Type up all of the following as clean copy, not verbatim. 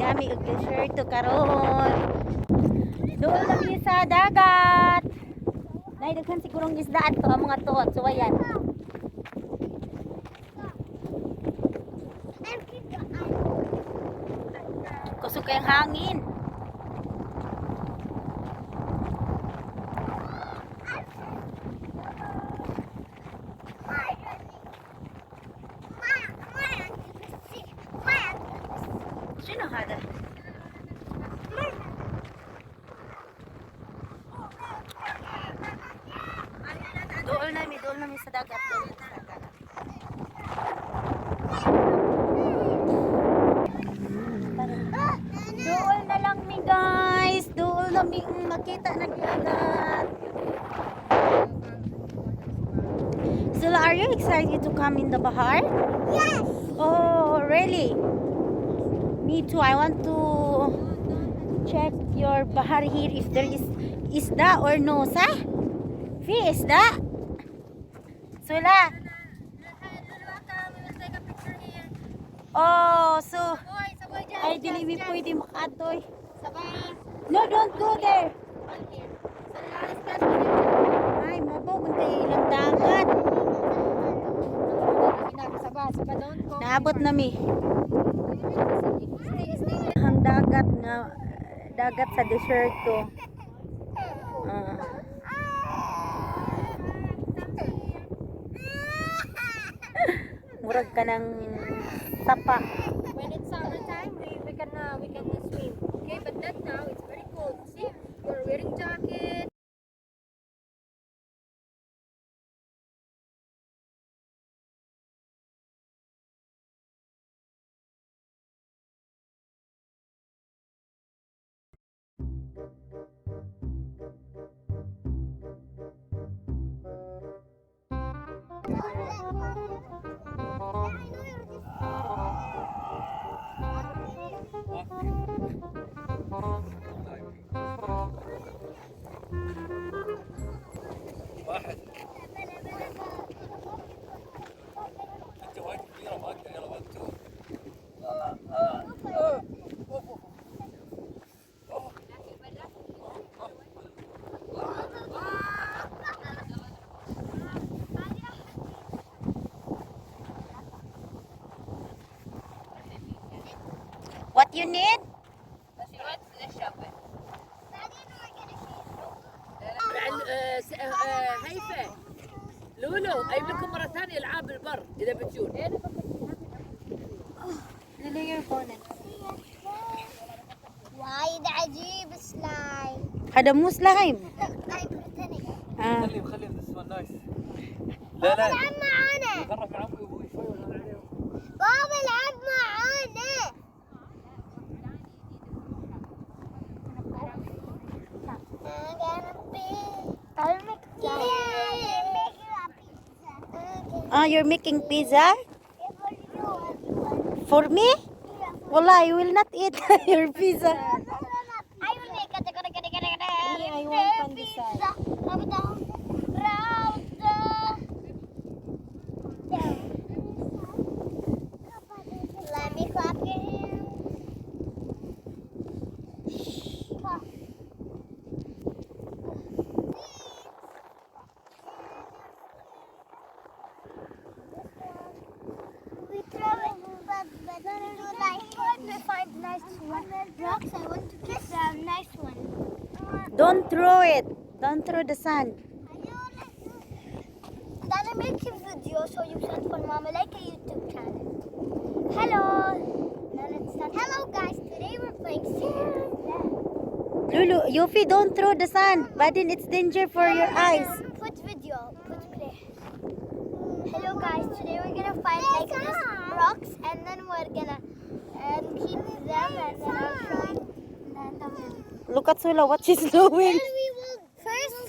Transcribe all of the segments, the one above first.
Lami og desierto karon. Doon lang mi sa dagat. Nay daghan sigurong isda ato ang mga tuot. So ayan. Kusog kayong hangin. شنو هذا؟ Doon namin sa dagat. Doon sa dagat. Doon na lang mi guys. Doon na mi makita na dagat. Zula, are you excited to come in the Bahar? Yes. Oh, really? Me too. I want to check your bahar here if there is isda or no, sa? في isda? Sula. Oh, so ay dili mi pwede makaatoy. No, don't go there. Ay, mabaw man kayo ilang dagat. Naabot na mi. Ang dagat nga dagat sa desierto. Ah. Murag ka ng sapa. When it's summertime, we can swim. Okay, but not now. It's very cold. See, you're wearing jacket. واحد انت وايد كبيره ما اقدر يلا 1 2. What you need? هيفا لولو اجيب لكم مره ثانيه العاب البر اذا بتجون. Lulu, your bonnet. وايد عجيب سلايم. هذا مو slime. I'm pretending. Ah. خليهم خليهم this one nice. بابا لا لا العب معانا. غرف مع امي وابوي شوي ولا عليهم. بابا العب معانا. Ah, you're making pizza? For me? Wala, I will not eat your pizza. I will make a Me, I want pandesal. Let me clap your hands. Clap. We throw it, but like we find nice one. Rocks. I want to kiss a nice one. Don't throw it. Don't throw the sand. Then I make a video so you send for mama like a YouTube channel. Hello. Now let's start. Hello guys. Today we're playing sand. Lulu, Yufi, don't throw the sand. Badin, it's danger for your eyes. Put video. Put play. Hello guys. Today we're gonna find like this rocks and then we're gonna keep them and then I'll show you the end of the video. Look at Sula, what she's doing. Then we will first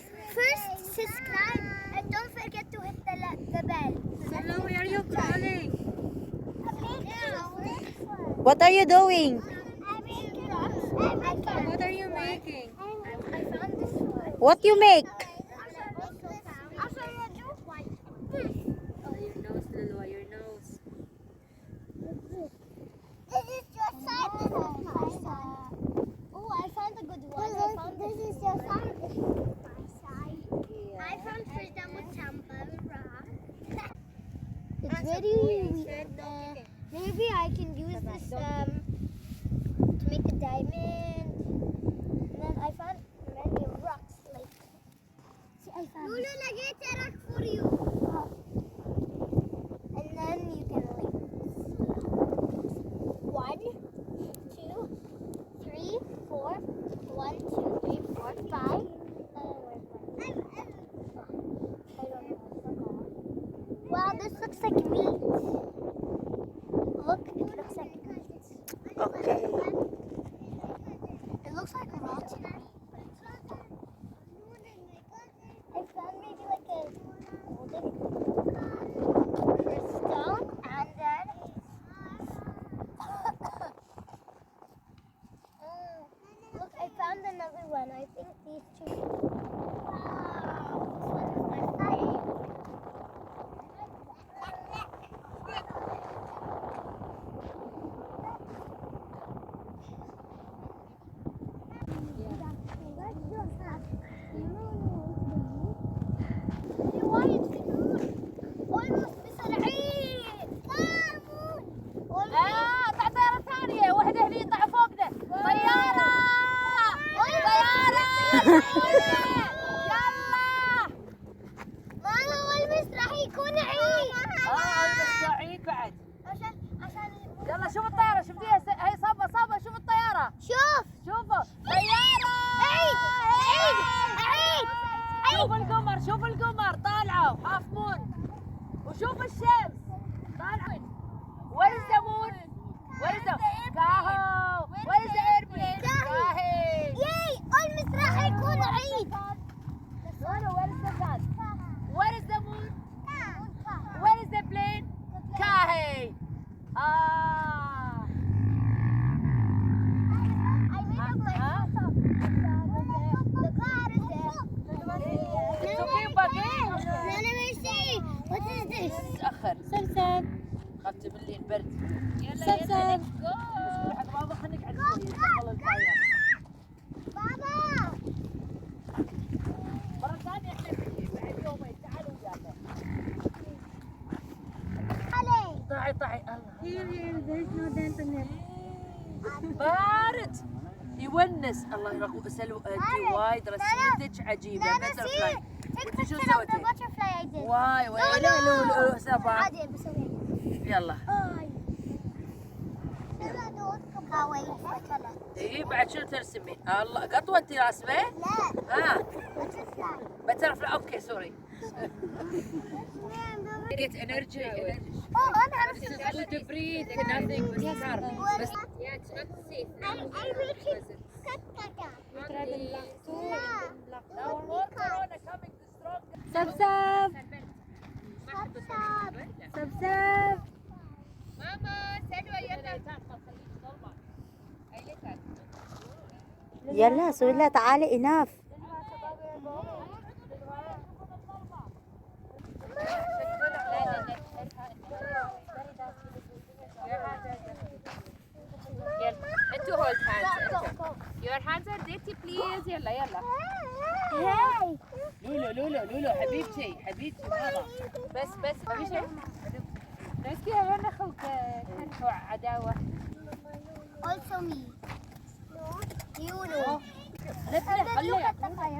subscribe and don't forget to hit the bell. Hello, where are you crawling? What are you doing? What are you making? I found this one. What you make? Oh, your nose, Lulu, your nose. This is your side. This is mine. Not me. I found maybe like a golden crystal, and then look, I found another one. I think these two. Wow, this one is my favorite. وايد في moon. Almost بصير عيد. Moon. Almost. اه طلع طيارة ثانية، واحدة هني طلع فوقنا. طيارة! طيارة! يلا! ماما والمس راح يكون عيد. اه عيد بعد. عشان يلا شوف الطيارة، شفتيها؟ هي صابة صابة، شوف الطيارة. شوف شوفوا طيارة! عيد عيد عيد شوف القمر، شوف القمر طالعة half moon. وشوف الشمس طالعة. Where is the moon? Where is the كاهو؟ Where is the airplane? كاهي. Yay, almost راح يكون عيد. Lolo, where is the sun? Where is the moon? Where is the plane? كاهي. آه. I made up my The car is there. It's okay, باقي. Nana Mercy, what is this? تأخر. سبسب. خفت باللي البرد. سبسب. بس حق بابا خلينا نقعد شوي نشغل ال fire. بابا. مرة ثانية احنا بنجي بعد يومين، تعالوا ويانا. علي. طاعي طاعي الله. Here, here, there is no internet. بارد يونس. الله يرحمه. سلوى انت وايد رسمتك عجيبة. Nana butterfly. see. Take وانت شو picture of the سويتي؟ butterfly I did. واي واي. No, لا no. لولو سبعة. عادي بسوي. يلا. اي بعد شنو ترسمين؟ الله، قطوه انت راسمه؟ لا. ها butterfly. Butterfly. Okay, sorry. Get energy, energy. Oh, انا عرفت. This is good to breathe, nothing بس car. بس Yeah, it's not safe I I make it كتكة. لا. Now more corona coming strong. سبسب. سبسب. سبسب. ماما سلوى يلا. يلا سويلا تعالي enough. يلا انتوا hold hands. Your hands are dirty, please. يلا يلا. Hey. لولو لولو لولو، حبيبتي حبيبتي ماما. بس بس ما في شيء. مسكيها وين اخوك عداوة. Also me. You know.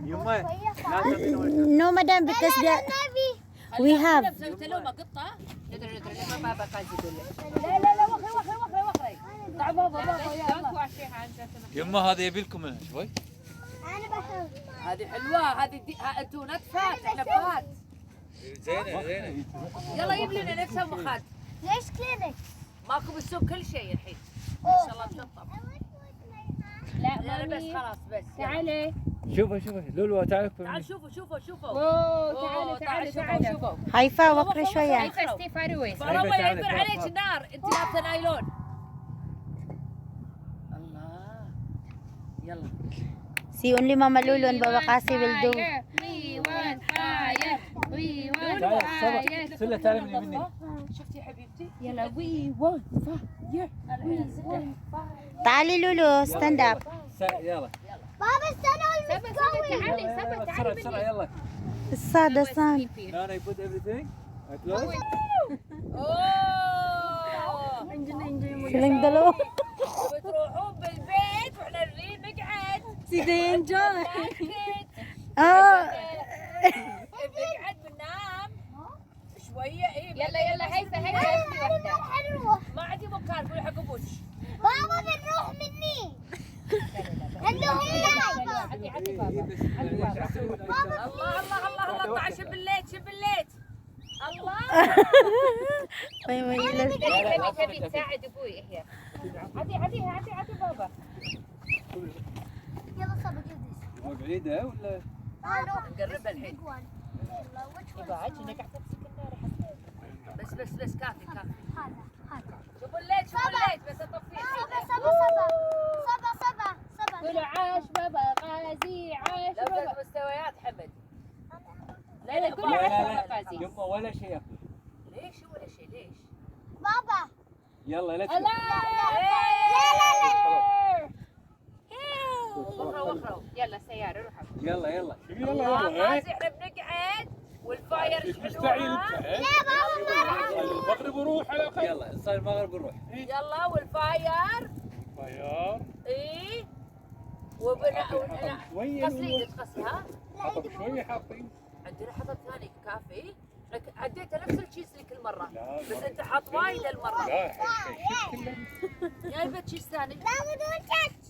يما. No, madam, because the we have. سويت لهم قطة. ندري ندري لما بابا قاعد يقول لك. لا لا لا، وخري وخري وخري وخري. طع بابا بابا يلا. Don't wash your hands لو سمحت. يما هذا يبي لكم منها شوي. انا بسوي. هذه حلوة، هذه انتوا not fat، احنا fat. زينة زينة. يلا جيب لنا نفسها مخاد. ليش كلينكس؟ ماكو بالسوق كل شيء الحين. ان شاء الله تلطف. لا لا لا بس مامي. خلاص بس. يلا. تعالي. شوفها شوفها لولو، تعال. تعال شوفوا شوفوا شوفوا. اوه أوه، تعالي تعالي شوفوا تعالي. شوفوا. هيفا وقري شوية. هيفا stay far away. فروة تعالي، يعبر تعالي. عليك النار، انت لابسه نايلون. الله. يلا. See, only Mama Lulu and Baba Kasi will do. We want fire. We want تعال fire. سبا سلة، تعالي مني مني. شفتي حبيبتي؟ يلا we want fire. تعالي لولو، stand up. يلا. بابا استنى سبا سبا تعالي، يلا، سبا يلا، تعالي بسرعة بسرعة مني. يلا. الصاد الصاد. نانا you put everything. I close. اوه Silang dalawa. بتروحون بالبيت واحنا نريد نقعد. See they enjoy. Oh, بنقعد بننام شوية. اي يلا يلا هيفا هيفا اخذي واحدة. حنروح. ما عندي مكان، قولي حق ابوك. بابا بنروح مني. عنده هي. عطي عطي بابا. الله الله الله الله، طلع شب الليت شب الليت. الله. may may ilan. تبي تبي تساعد ابوي هي. عطي عطيها عطي عطي بابا. يلا. بعيدة ولا؟ نقربها الحين. Big one. يلا which one? بعد كأنك قاعد تمسك النار يا بس بس بس كافي كافي. هذا هذا. شوفوا ال light، شوفوا ال light بس اطفيه. سبعة سبعة سبعة سبعة سبعة سبعة. قولوا عاش بابا غازي، عاش لا بابا. ثلاث مستويات حمد. لا لا، قولوا لا عاش لا بابا لا غازي. يما ولا شيء ياكل. ليش ولا شيء ليش؟ بابا. يلا لا الله. لا لا. وخروا وخروا. يلا سيارة روحوا. يلا يلا. يلا يلا إيه. غازي احنا بنقعد وال fire مستعجل شحلوها. انت لا بابا ما راح المغرب وروح على الاقل. يلا صار المغرب نروح. يلا وال fire. fire. اي وبن حطب شوية. قصري تقصي ها؟ حطب شوية حاطين. عندنا حطب ثاني كافي. عديته نفس ال cheese اللي كل مرة. لا بس انت حاط وايد المرة. لا شيء كله. جايبه cheese ثاني. لا بدون touch.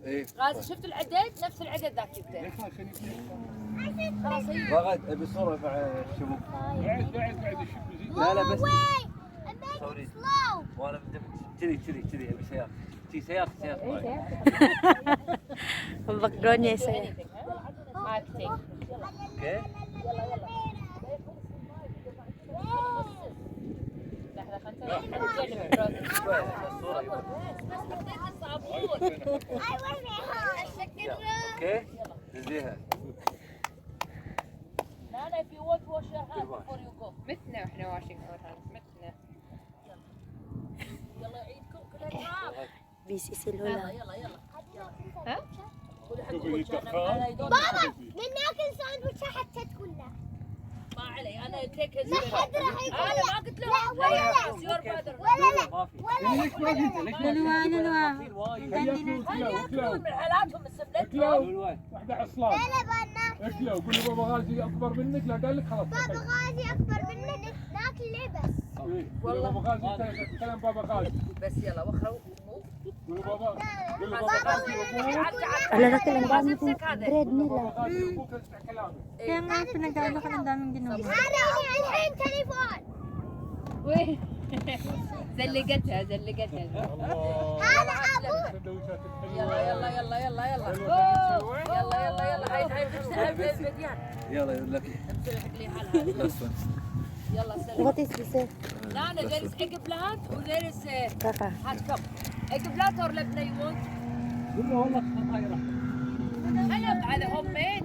ايه غازي شفت العدد؟ نفس العدد ذاك جبته. ليش ما عشان يكون؟ خلاص هي. رغد ابي صورة مع الشبوك. بعد بعد بعد الشب يزيد. لا لا بس Wait. And make صوري. it slow. وانا مندمج كذي كذي كذي ابي سيارة. كذي سيارتي سيارتي معي. Ang background niya isa. Acting. okay؟ لحظة خلنا نسوي. شوي عشان الصورة يبا. بس حطيت الصابون. I want my house. يلا okay؟ دزيها. لا لا if you want wash your hands before you go. متنا واحنا washing our hands، متنا. يلا عيدكم كلها تراب. Busy si يلا Lola. يلا يلا. ها؟ قولي حق شوفي أبوك أنا- الدخان. أنا I don't- بابا بناكل ساندويتش حتى تقول لا. ما علي انا take ما حد راح يقول انا لا. ما قلت لا لهم. ولا لا. It's your father. ولا لا. ما في. ولا لا. ليش ما في؟ ليش ما في؟ ما في وايد. ياكلوا خلي اكلوا ياكلون اكلوا من حالاتهم من سمنتهم. اكلوا واحدة حصلان. لا بنا. اكلوا قولوا بابا غازي اكبر منك لا قال لك خلاص. بابا غازي اكبر منك ناكل ليه بس. إيه. قولوا بابا غازي انت كلام بابا غازي. بس يلا وخروا. قولوا بابا قولوا بابا بابا غازي ولا وابوك. راح يقول لا. Ala na ang dami kong bread قولوا nila. بابا غازي وابوك اسمع كلامه. Kaya nga pinagdala ka ng daming ginawa. هذا الحين تليفون. وي زلقتها زلقتها. الله. هذا ابو. السندويشات الحلوة. يلا يلا يلا يلا يلا. حلوة. يلا يلا يلا هاي هاي تمسح البديان. يلا لك. امسح حق لي حالها. Last one. يلا سلم. What is this? eh? لا لا there is eggplant و there is Kaka. هات كم eggplant or لبنة you want؟ يما والله خطايرة. حلب على home made.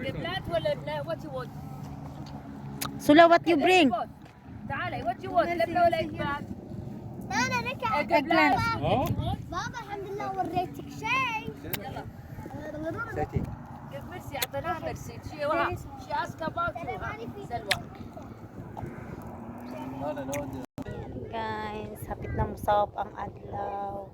eggplant ولا لبنة what you want؟ Sula, what you bring? تعالي what you want لبنة ولا eggplant؟ لا لا نكع. eggplant. ها؟ بابا الحمد لله وريتك شيء. يلا. ساتي. قلت ميرسي اعطيناها ميرسي. She وها she ask about you ها. سلوى. انا نودي. Guys, hapit na musawap ang adlaw.